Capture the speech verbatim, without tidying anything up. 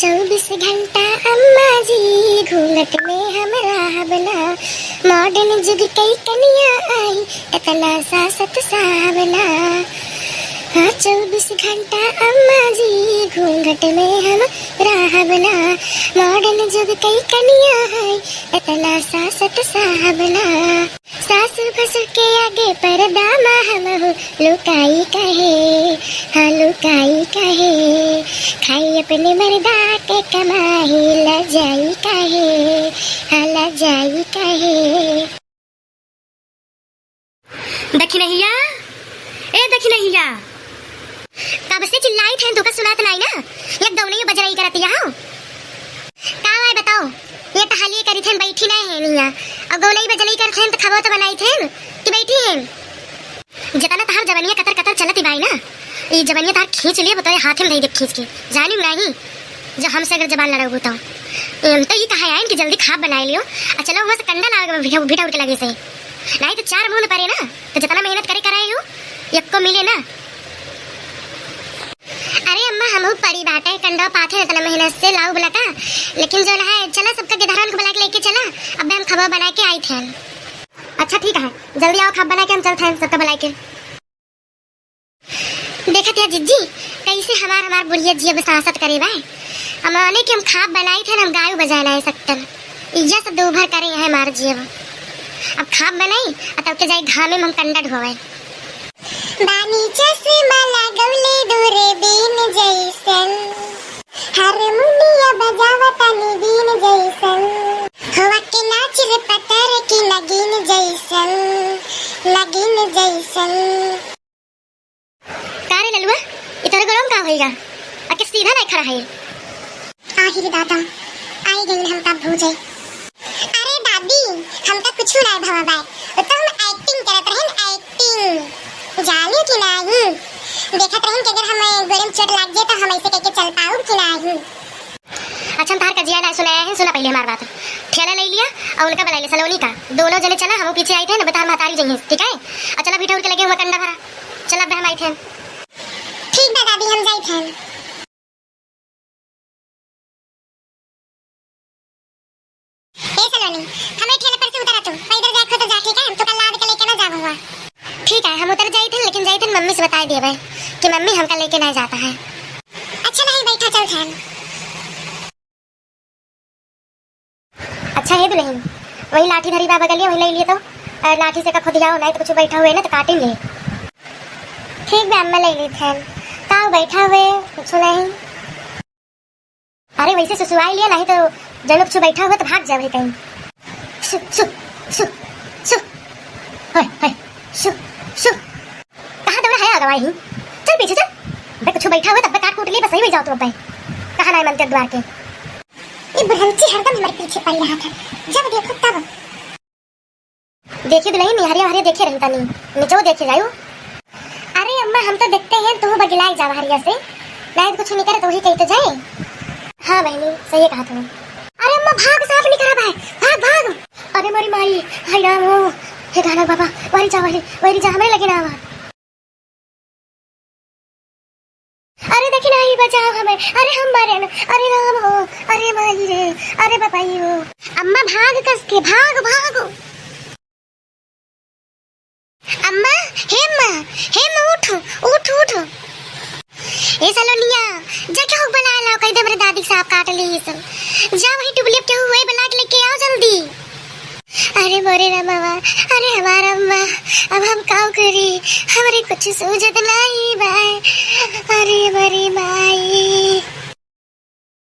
चउबीस घंटा अम्मा जी घूंघट में हम रहब ना, modern जुग कइ कनिया आई, एतना सासत साहब ना। हाँ, चउबीस घंटा अम्मा जी घूंघट में हम रहब ना, modern जुग कइ कनिया आई, एतना सासत साहब ना। सासु भसुर के आगे पर्दा मा हमहू लुकाई काहे, हाँ लुकाई काहे, खाई अपने मर्दा के कमाई, लजाई काहे, हाँ लजाई काहे। दखिनहिया, ए दखिनहिया। कब से चिल्लाई थेन, तोका सुनात नाई ना? ये गौनई बजरई करत यहाँ। का आए बताओ, ये टहलिए करी थेन, बैठी नाई है निया। अब गौनई बजरई करत हेन तो खबो तो बनाई थेन कि बैठी हेन। जतना तहार जवनिया कतर कतर चलत बाई ना, ई जवनिया तहार खींच लिए, बताए हाथे में धई दे खींच के, जानी नाई जो हमसे अगर जबान लड़ाऊ तो। हम तो ये कहा आइन कि जल्दी खाब बनाए लियो, आ चलो वहाँ से कंडा लावे भिठा, भिठा उठ के लगे से, नाई तो चार मुंह परे ना। तो जितना मेहनत करे कराए हो, यक्को मिले ना। अरे अम्मा, हमहू परी बाटे, कंडा पाथे इतना मेहनत से लाऊ बला का, लेकिन जो है, चला सबका गिधारन को बुला के लेके चला, अब हम खबा बना के आई थे। अच्छा ठीक है, जल्दी आओ, खबा बना के हम चलते हैं सबका बुला के। देखत या जिज्जी, कैसे हमार, हमार बुढ़िया जी अब सासत करे बा। हम आने के हम खाब बनाई थे, हम गायू बजाए ना सकतन। इज्जा से दो भर करे है हमार जी अब। अब खाब बनाई, आ तब के जाई घामे में हम कंडा ढोवे। बानी चश्मा लगौले दूरबीन जैसन, हारमोनिया बजावता निबीन जैसन। हवा के नाच रे पतर की नगीन जैसन, नगीन जैसन। का रे ललुआ, ई तोरे गोड़वा में का होइगा? आ के सीधा नहीं खड़ा है। आहिरे दादा, आई गई हमका भूजे। अरे दादी, हमका कुछ ना भवा बाय, वो तो हम acting करत रहन, acting। जाने कि नाही, देखत रहन कि अगर हम गोड़े में चोट लाग जाए तो हम ऐसे करके चल पाऊब कि नाही। अच्छा, हम तार कजिया ना सुनाया है, सुना पहले हमार बात। ठेला ले लिया और उनका बुला ले सलोनी का, दोनों जने चला, हम पीछे आई थे ना, बता महतारी जइहें, ठीक है? और चला भीठा उठ के लगे हुआ कंडा भरा, चला अब हम आई थे। ठीक बा दादी, हम जाई थे। ए सलोनी, हमें ठेले पर से उतरा तू, पैदल जाए खुद जा, ठीक है? हम तो कल लाद के लेके ना जाब हुआ। ठीक है, हम उतर जाई थे, लेकिन जाई थे मम्मी से बताई देबे कि मम्मी हमका लेके ना जाता है। अच्छा नहीं, बैठा, चल थे। अच्छा हे दुलहिन, वही लाठी धरी बा बगलिया, वही ले लिए तो, और लाठी से का खुद जाओ, नहीं तो कुछ बैठा हुए ना तो काटेंगे। ठीक बा अम्मा, ले ली थे। का बैठा हुए, कुछ नहीं। अरे वैसे सुसुआई लिया, नहीं तो जब लोग छू बैठा हुआ तो भाग जावे कहीं। सु, सु, सु, सु। होय, होय, सु, सु। कहाँ दौड़ा है आगवा ही? चल पीछे चल। अबे कुछ बैठा हुआ तब काट कूट लिए, बस सही हो जाओ तुम अबे। कहाँ ना मनते द्वार के। ये बुढ़ंची हरदम हमारे पीछे पड़ी रहा था, जब देखो तब। देखी दुलहिन, निहरिया हरिया देखे रही तनी, नीचो देखे जायू। अरे अम्मा, हम तो देखते हैं तू बगिलाई जा हरिया से, नहीं तो कुछ निकले तो वही कही तो जाए। हाँ बहनी, सही कहा तू। अरे अम्मा, भाग, सांप निकला भाई, भाग, भाग। अरे मोरी माई, हाय राम हो, हे गाना बाबा, वारी जा, वारी, वारी जा, हमें लगे ना आवा। अरे देखी नाही, बचाओ हमें, अरे हम मरे न, अरे राम हो, अरे माई रे, अरे बाबाई हो। अम्मा भाग कस के, भाग, भाग। अम्मा, हे अम्मा, हे अम्मा, उठ, उठ, उठ। ए सलोनिया, जा के होक बना लाओ, कही दे हमरे दादी के सांप काट ली सब। जा वही टुबलिप के हुए बना के लेके आओ जल्दी। अरे मोरे रामावा, अरे हमार अम्मा, अब हम काव करी, हमरे कुछ सूझत नाही बाय। अरे मोरे